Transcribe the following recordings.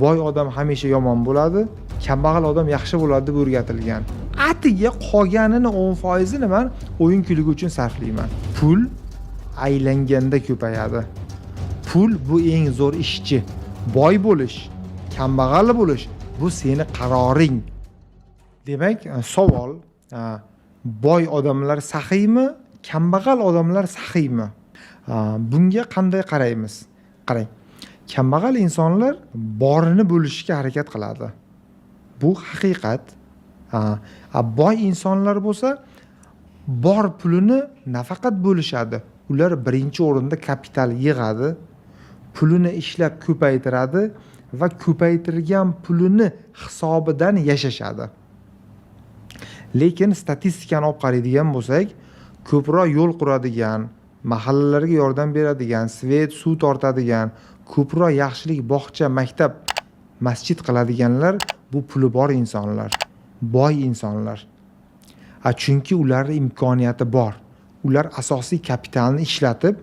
Boy odam hamisha yomon bo'ladi, kambag'al odam yaxshi bo'ladi deb o'rgatilgan. Atiga qolganini 10%ini man o'yin kulgi uchun sarflayman. Pul aylanganda ko'payadi. Pul bu eng zo'r ishchi. Boy bo'lish, kambag'al bo'lish bu seni qaroring. Demak, savol: boy odamlar saxiymi, kambag'al odamlar saxiymi? Bunga qanday qaraymiz? Qarang, kambag'al insonlar borini bo'lishga harakat qiladi. Bu haqiqat. Boy insonlar bo'lsa bor pulini nafaqat bo'lishadi, ular birinchi o'rinda kapital yig'adi, pulini ishlab ko'paytiradi va ko'paytirgan pulini hisobidan yashashadi. Lekin statistikani olib qaraydigan bo'lsak, ko'proq yo'l quradigan, mahallalarga yordam beradigan, свет, suv tortadigan, ko'proq yaxshilik, bog'cha, maktab, masjid qiladiganlar bu puli bor insonlar, boy insonlar. A chunki ularni imkoniyati bor. Ular asosiy kapitalni ishlatib,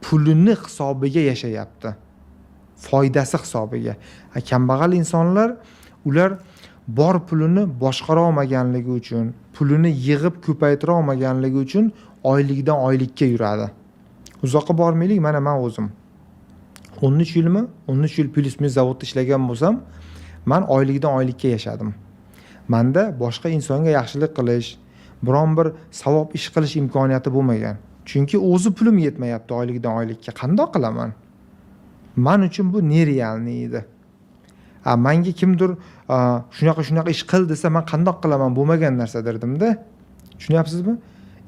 pulini hisobiga yashayapti. Foydasi hisobiga. A kambag'al insonlar, ular bor pulini boshqara olmaganligi uchun, pulini yig'ib ko'paytira olmaganligi uchun oylikdan oylikka yuradi. Uzoqqa bormaylik, mana man o'zim 13 yilmi, 13 yil плюс-минус zavodda ishlagan bo'lsam, man oylikdan oylikka yashadim. Manda boshqa insonga yaxshilik qilish, biron bir savob ish qilish imkoniyati bo'lmagan. Chunki o'zi pulim yetmayapti oylikdan oylikka. Qandoq qilaman? Man uchun bu нереальный edi. A manga kimdir shunaqa shunaqa ish qil desa, man qandoq qilaman, bo'lmagan narsa derdimda. Tushunyapsizmi?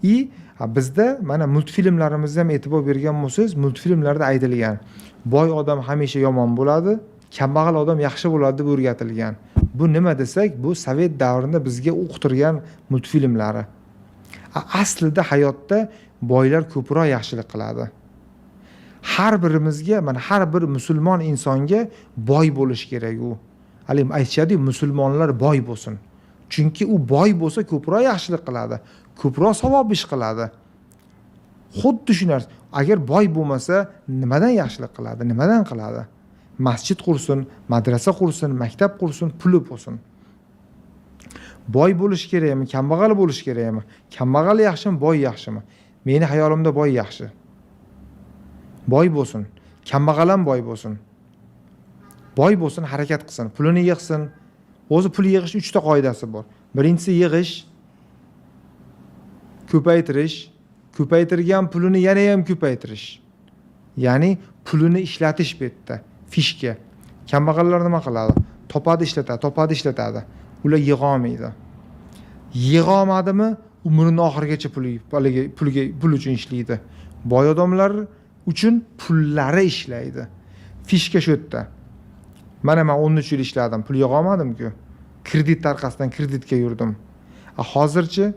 И bizda mana multfilmlarimizda ham e'tibor bergan bo'lsangiz, multfilmlarda aytilgan: boy odam hamisha yomon bo'ladi, kambag'al odam yaxshi bo'ladi deb o'rgatilgan. Bu nima desak, bu sovet davrida bizga uqtirgan multfilmlari. Aslida hayotda boylar ko'proq yaxshilik qiladi. Har birimizga, mana har bir musulmon insonga boy bo'lish kerak. U haligi aytishadiyu, musulmonlar boy bo'lsin, chunki u boy bo'lsa, ko'proq yaxshilik qiladi, ko'proq savob ish qiladi. Xuddi shu narsa, agar boy bo'lmasa, nimadan yaxshilik qiladi, nimadan qiladi? Masjid qursin, madrasa qursin, maktab qursin, puli bo'lsin. Boy bo'lish kerakmi, kambag'al bo'lish kerakmi? Kambag'al yaxshimi, boy yaxshimi? Meni hayolimda boy yaxshi. Boy bo'lsin, kambag'al ham boy bo'lsin. Boy bo'lsin, harakat qilsin, pulini yig'sin. O'zi pul yig'ish uchta qoidasi bor. Birinchisi yig'ish, ko'paytirish, ko'paytirgan pulini yana ham ko'paytirish, ya'ni pulini ishlatish. Bu yerda фишка: kambag'allar nima qiladi? Topadi, ishlatadi, topadi, ishlatadi. Ular yig'olmaydi. Yig'olmadimi, umrini oxirigacha pul haligi pulga, pul uchun ishlaydi. Boy odamlar uchun pullari ishlaydi. Фишка shu yerda. Mana man 13 yil ishladim, pul yig'olmadimku, kredit orqasidan kreditga yurdim. A hozirchi?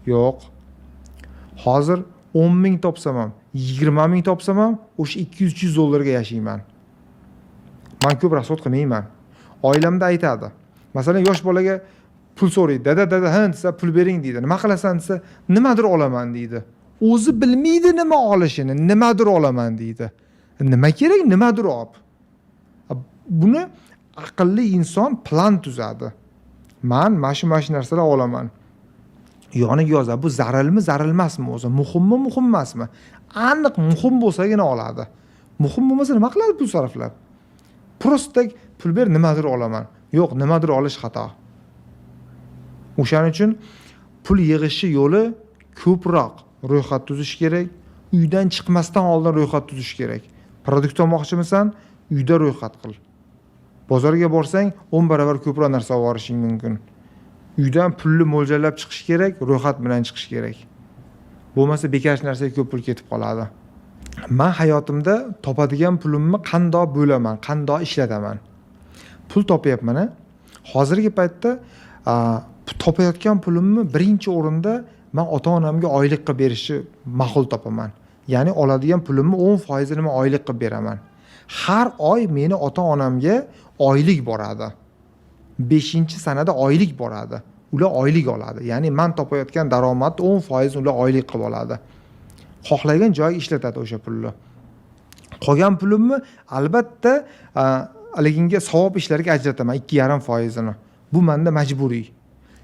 Yo'q, hozir 10 ming topsam ham, 20 ming topsam ham, o'sha 200-300 dollarga yashayman. Man ko'p расход qilmayman. Oilamda aytadi, masalan, yosh bolaga pul so'raydi: "Dada, dada, ha", desa, "Pul bering", deydi. "Nima qilasan?" desa, "Nimadir olaman", deydi. O'zi bilmaydi nima olishini, "Nimadir olaman", deydi. Nima kerak? Nimadir olib. Buni aqlli inson plan tuzadi: man mana shu narsalar olaman, yoniga yozadi, bu zararmi, zarar emasmi, o'zi muhimmi, muhim emasmi. Aniq muhim bo'lsagina oladi. Muhim bo'lmasa, nima qiladi pul sarflab? Просто так "Pul ber, nimadir olaman", yo'q, nimadir olish xato. O'shaning uchun pul yig'ishni yo'li ko'proq ro'yxat tuzish kerak. Uydan chiqmasdan oldin ro'yxat tuzish kerak. Продукт olmoqchimisan, uyda ro'yxat qil. Bozorga borsang, 10 barobar ko'proq narsa olib borishing mumkin. Uydan pulni mo'ljallab chiqish kerak, ro'yxat bilan chiqish kerak. Bo'lmasa, bekorchi narsaga ko'p pul ketib qoladi. Man hayotimda topadigan pulimni qandoq bo'laman, qandoq ishlataman? Pul topyapman a hozirgi paytda. Topayotgan pulimni birinchi o'rinda man ota onamga oylik qilib berishni ma'qul topaman. Ya'ni oladigan pulimni 10%ini man oylik qilib beraman. Har oy meni ota onamga oylik boradi, 5-sanada oylik boradi. Ular oylik oladi, ya'ni man topayotgan daromadni 10%ini ular oylik qilib oladi, xohlagan joyiga ishlatadi o'sha pulni. Qolgan pulimni albatta Haliginga savob ishlarga ajrataman 2,5%ini. Bu manda majburiy.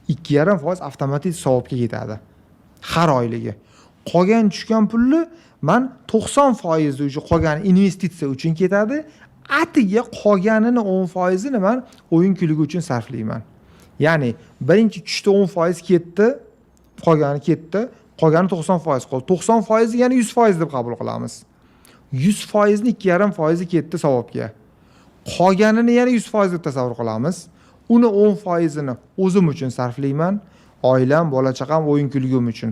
2,5% avtomatik savobga ketadi har oyligi. Qolgan tushgan pulni man 90%i уже qolgani investitsiya uchun ketadi. Atiga qolganini 10%ini man o'yin kulgi uchun sarflayman. Ya'ni birinchi tushda 10% ketdi, qolgani ketdi, qolgani 90% qoldi. 90%i yana 100% deb qabul qilamiz. 100%ni 2,5%i ketdi savobga. Qolganini yana 100% deb tasavvur qilamiz. Uni 10%ini o'zim uchun sarflayman, oilam, bola chaqam, o'yin kulgim uchun.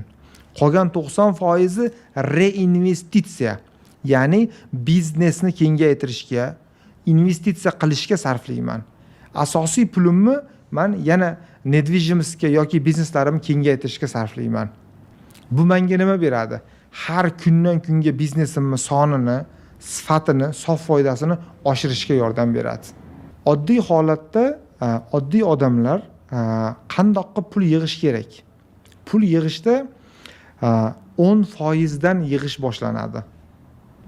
Qolgan 90%i reinvestitsiya, ya'ni biznesni kengaytirishga, investitsiya qilishga sarflayman. Asosiy pulimni man yana недвижимость ga yoki bizneslarimni kengaytirishga sarflayman. Bu menga nima beradi? Har kundan kunga biznesimni sonini, sifatini, sof foydasini oshirishga yordam beradi. Oddiy holatda oddiy odamlar qandoq qilib pul yig'ish kerak? Pul yig'ishda 10%dan yig'ish boshlanadi.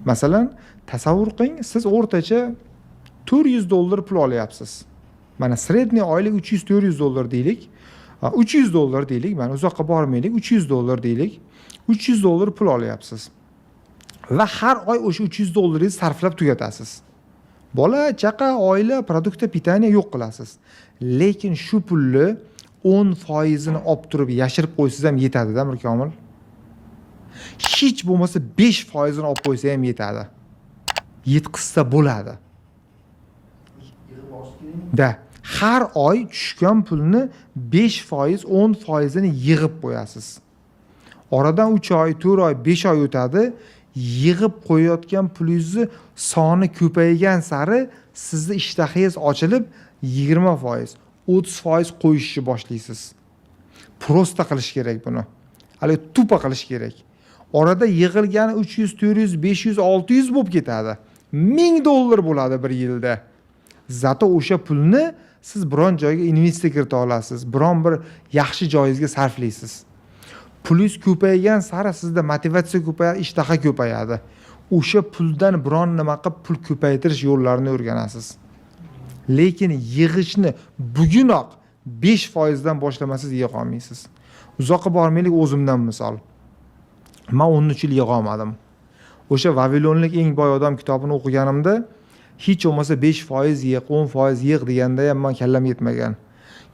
Masalan, tasavvur qiling, siz o'rtacha 400 dollar pul olyapsiz. Mana, средний oylik 300-400 dollar deylik, 300 dollar deylik, mana, uzoqqa bormaylik, 300 dollar deylik. 300 dollar pul olyapsiz va har oy o'sha 300 dollaringizni sarflab tugatasiz. Bola chaqa, oila, продукты питания yo'q qilasiz. Lekin shu pulni 10%ini olib turib yashirib qo'ysangiz ham yetadida, Mirkomil. Hech bo'lmasa 5%ini olib qo'ysa ham yetadi, yetqizsa bo'ladi. Yig'ib olish kerakmi? Да, har oy tushgan pulni 5%, 10%ini yig'ib qo'yasiz. Oradan 3 oy, 4 oy, 5 oy o'tadi. Yig'ib qo'yayotgan pulingizni soni ko'paygan sari sizni ishtahangiz ochilib, 20%, 30% qo'yishni boshlaysiz. Просто qilish kerak buni, haligi тупо qilish kerak. Orada yig'ilgani 300, 400, 500, 600 bo'lib ketadi, 1000 dollar bo'ladi bir yilda. Зато o'sha pulni siz biron joyga investitsiya kirita olasiz, biron bir yaxshi joyingizga sarflaysiz. Pulingiz ko'paygan sari sizda motivatsiya ko'payadi, ishtaha ko'payadi. O'sha puldan biron nima qilib pul ko'paytirish yo'llarini o'rganasiz. Lekin yig'ishni bugunoq 5%dan boshlamasangiz, yig'a olmaysiz. Uzoqqa bormaylik, o'zimdan misol. Man 13 yil yig'a olmadim. O'sha "Vavilonlik eng boy odam" kitobini o'qiganimda, hech bo'lmasa 5% yig', 10% yig' deganda ham man kallam yetmagan.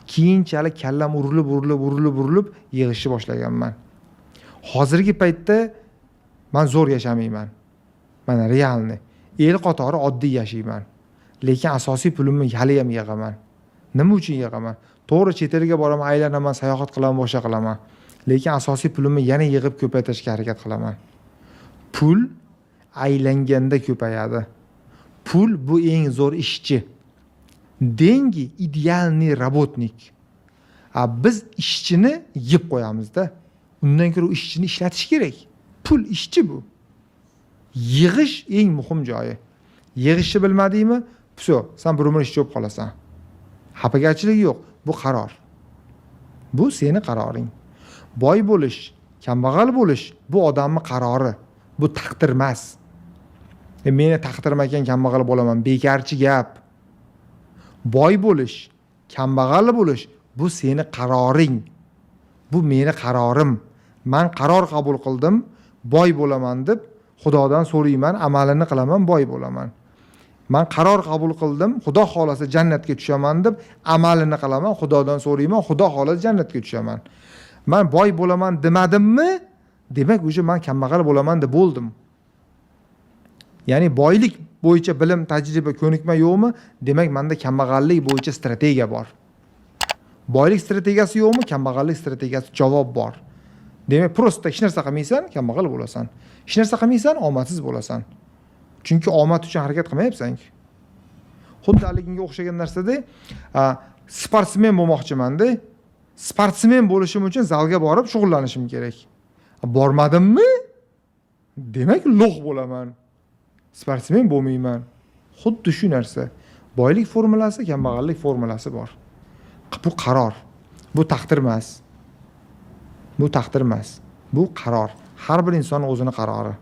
Keyinchalik kallam urilib, urilib, urilib, urilib yig'ishni boshlaganman. Hozirgi paytda man zo'r yashamayman, mana, реальный, el qatori oddiy yashayman. Lekin asosiy pulimni haliyam yig'aman. Nima uchun yig'aman? To'g'ri, chet elga boraman, aylanaman, sayohat qilaman, boshqa qilaman, lekin asosiy pulimni yana yig'ib ko'paytirishga harakat qilaman. Pul aylanganda ko'payadi. Pul bu eng zo'r ishchi. Деньги — идеальный работник. А biz ishchini yeb qo'yamizda. Undan ko'ra u ishchini ishlatish kerak. Pul ishchi bu. Yig'ish eng muhim joyi. Yig'ishni bilmadingmi, все, san bir umr ishchi bo'lib qolasan. Xafagarchilik yo'q, bu qaror, bu seni qaroring. Boy bo'lish, kambag'al bo'lish bu odamni qarori, bu taqdir emas. Meni taqdirim ekan, kambag'al bo'laman, bekorchi gap. Boy bo'lish, kambag'al bo'lish bu seni qaroring, bu meni qarorim. Man qaror qabul qildim boy bo'laman deb, Xudodan so'rayman, amalini qilaman, boy bo'laman. Man qaror qabul qildim, Xudo xohlasa jannatga tushaman deb, amalini qilaman, Xudodan so'rayman, Xudo xohlasa jannatga tushaman. Man boy bo'laman demadimmi, demak, уже man kambag'al bo'laman deb bo'ldim. Ya'ni boylik bo'yicha bilim, tajriba, ko'nikma yo'qmi, demak, manda kambag'allik bo'yicha strategiya bor. Boylik strategiyasi yo'qmi, kambag'allik strategiyasi javob bor. Demak, просто hech narsa qilmaysan, kambag'al bo'lasan. Hech narsa qilmaysan, omadsiz bo'lasan, chunki omad uchun harakat qilmayapsan. Xuddi haliginga o'xshagan narsada, sportsmen bo'lmoqchimanda, sportsmen bo'lishim uchun zalga borib shug'ullanishim kerak. Bormadimmi, demak, лох bo'laman, sportsmen bo'lmayman. Xuddi shu narsa, boylik formulasi, kambag'allik formulasi bor. Bu qaror, bu taqdir emas, bu taqdir emas, bu qaror. Har bir inson o'zini qarori.